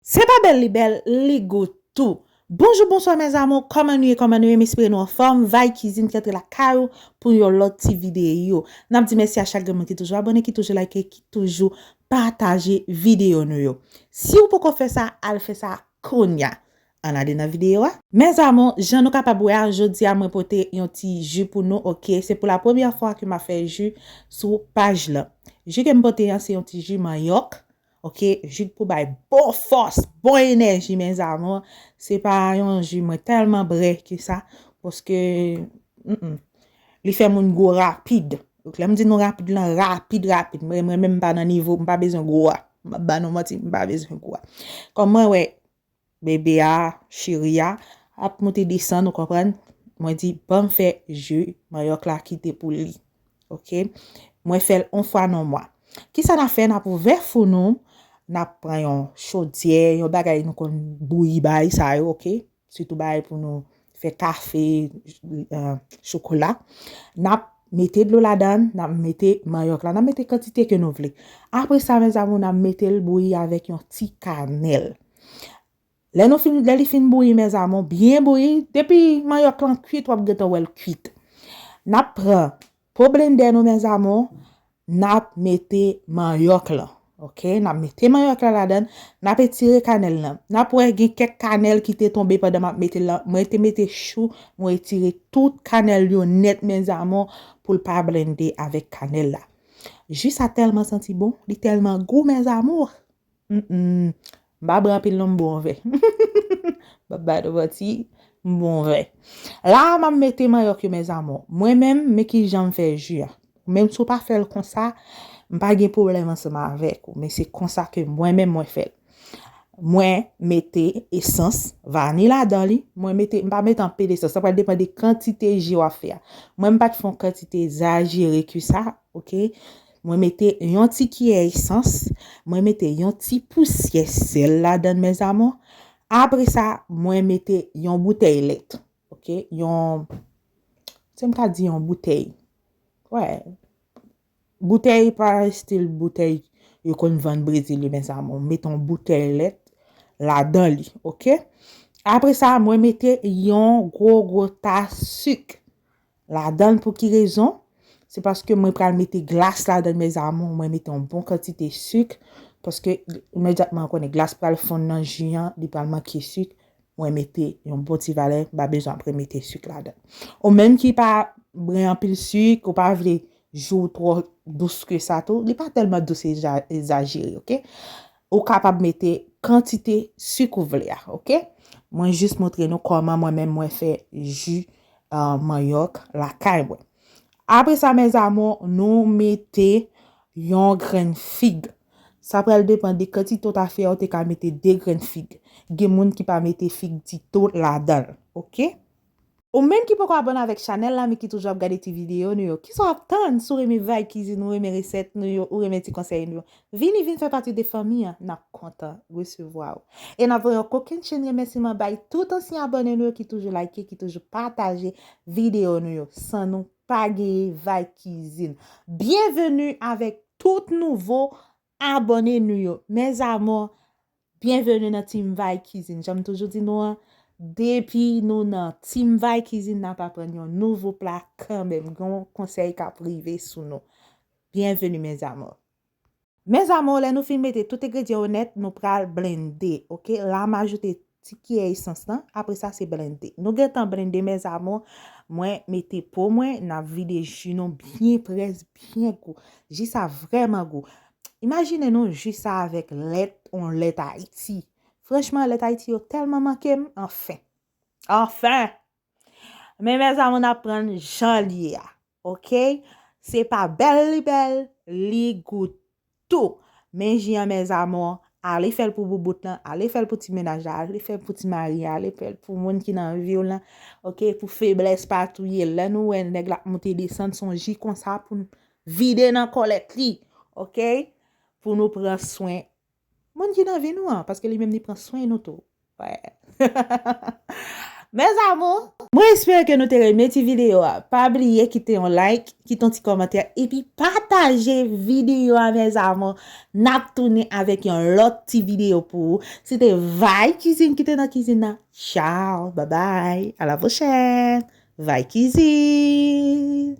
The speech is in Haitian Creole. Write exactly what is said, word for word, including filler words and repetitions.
Se pa bèl li bèl, li gou tou. Bonjou, bonswa mes amours, kòman nou ye, kòman nou ye, m espere nou anfòm. Vay Kizin ki antre lakay ou pou yon lòt ti videyo. N ap di mèsi a chak grenn moun ki toujou abòne, ki toujou like, ki toujou pataje videyo nou yo. Si w poko fè sa, al fè sa kounya. Ann ale nan videyo a. Mes amours, jan nou kapab wè a, jodi a mwen pote yon ti ji pou nou, oke? Se pou la premyè fwa ke m ap fè ji sou paj lan. Ji ke m pote an, se yon ti ji manyòk. Oke, ji k pou bay bon fòs, bon enèji, mes amours. Se pa yon ji mwen tèlman brè ke sa, paske, mm, mm, li fè moun gwo rapid. Donk, lè m di nou rapid lan, rapid, rapid. Mwen, mwen menm m pa nan nivo, m pa bezwen gwo a. M pa ba nou manti, m pa bezwen gwo a. Kòm mwen wè, bebe a, cheri a, ap monte desann, ou konprann? Mwen di, ban m fè ji manyòk la kite pou li. Oke? Mwen fè l yon fwa nan mwa. Kisa n ap fè? N ap ouvè fou nou, n ap pran yon chodyè, yon bagay nou konn bouyi bagay sa yo, oke? Sitou bagay pou nou fè kafe, eh, chokola. N ap mete dlo ladan, n ap mete manyòk la, n ap mete kantite ke nou vle. Apre sa, mes amours, n ap mete l bouyi avèk yon ti kanèl. Lè nou fin, lè li fin bouyi, mes amours, byen bouyi, depi manyòk lan kwit, w ap gentan wè l kwit. N ap pran po blendè nou, mes amours, n ap mete manyòk lan. Oke, n ap mete manyòk la ladan, n ap etire kanèl lan. N ap wè gen kèk kanèl ki te tonbe pandan m ap mete l lan. Mwen te mete chou, mwen etire tout kanèl yo nèt, mes amours, pou l pa blende avèk kanèl la. Ji sa tèlman santi bon, li tèlman gou, mes amours. Mm, mm. M pa bwè anpil non, m bon vè. M pa ba nou manti, m bon vè. La a, m ap mete manyòk yo, mes amours. Mwen menm, men ki jan m fè ji a. Menm si w pa fè l konsa, m pa gen pwoblèm ansanm avèk ou. Men se konsa ke mwen menm, mwen fè l. Mwen mete esans vani ladan li. Mwen mete, m pa mete anpil esans. Sa pral depann de kantite ji w ap fè a. Mwen, m pa t fè yon kantite egzajere ke sa, oke? Mwen mete yon ti kiyè esans, mwen mete yon ti pousyè sèl ladan, mes amours. Apre sa, mwen mete yon boutèy lèt, oke? Yon, se m ka di yon boutèy. Wè. Boutèy pa estil boutèy yo konn vann Brezil yo, mes amours. Mete yon boutèy lèt ladan li, oke? Apre sa, mwen mete yon gwo, gwo tas sik ladan l. Pou ki rezon? Se paske mwen pral mete glas ladan, mes amours. Mwen mete yon bon kantite sik. Paske imedyatman, ou konnen glas pral fonn nan ji an, li pral manke sik. Mwen mete yon bon ti valè, m pa bezwen apre mete sik ladan. Ou menm ki pa bwè anpil sik, ou pa vle ji w twò dous ke sa tou, li pa tèlman dous eja-, egzajere, oke? Ou kapab mete kantite sik ou vle a, oke? Mwen jis montre nou kòman mwen menm mwen fè ji, ah, manyòk lakay mwen. Apre sa, mes amours, nou mete yon grenn fig. Sa pral depann de kantite w ta fè a, ou te ka mete de grenn fig. Gen moun ki pa mete fig ditou ladan l, oke? Ou menm ki poko abòne avèk chanèl la, men ki toujou ap gade ti videyo nou yo, kisa w ap tann? Si w renmen Vay Kizin, ou renmen resèt nou yo, ou renmen ti konsèy nou yo, vini, vin fè pati de fanmi an, n ap kontan resevwa w. E n ap voye yon kokennchenn remèsiman bay tout ansyen abòne nou yo ki toujou like, ki toujou pataje videyo nou yo. San nou, pa genyen Vay Kizin. Byenveni avèk tout nouvo abòne nou yo. Mes amours, byenveni nan Team Vay Kizin. Jan m toujou di nou an, depi nou nan Team Vay Kizin, n ap aprann yon nouvo pla kanmenm. Gen yon konsèy k ap rive sou nou. Byenveni, mes amours. Mes amours, lè nou fin mete tout engredyan yo nèt, nou pral blende, oke? La, m ajoute ti kiyè esans lan, apre sa, se blende. Nou gentan blende, mes amours, mwen mete po mwen, n ap vide ji nou byen près, byen gou. Ji sa vrèman gou. Imajine nou ji sa avèk lèt, yon lèt Ayiti. Franchman, lèt Ayiti yo tèlman manke m, anfen. Anfen! Men mes amours, n ap pran jan l ye a, oke? Se pa bèl li bèl, li gou tou. Men ji an, mes amours, ale fè l pou boubout lan, ale fè l pou ti mennaj la, ale fè l pou ti mari a, ale fè l pou moun ki nan vi w lan, oke? Pou feblès pa touye l. Lè nou wè nèg la ap monte desann, se yon ji konsa pou n vide nan kòlèt li, oke? Pou nou pran swen moun ki nan vi nou an, paske li menm li pran swen nou tou. Wè. Mes amours, mwen espere ke nou te renmen ti videyo a. Pa bliye kite yon like, kite yon ti kòmantè, epi pataje videyo a, mes amours. N ap tounen avèk yon lòt ti videyo pou ou. Se te Vay Kizin ki te nan kizin nan. Ciao, bye bye, à la prochaine. Vay Kizin.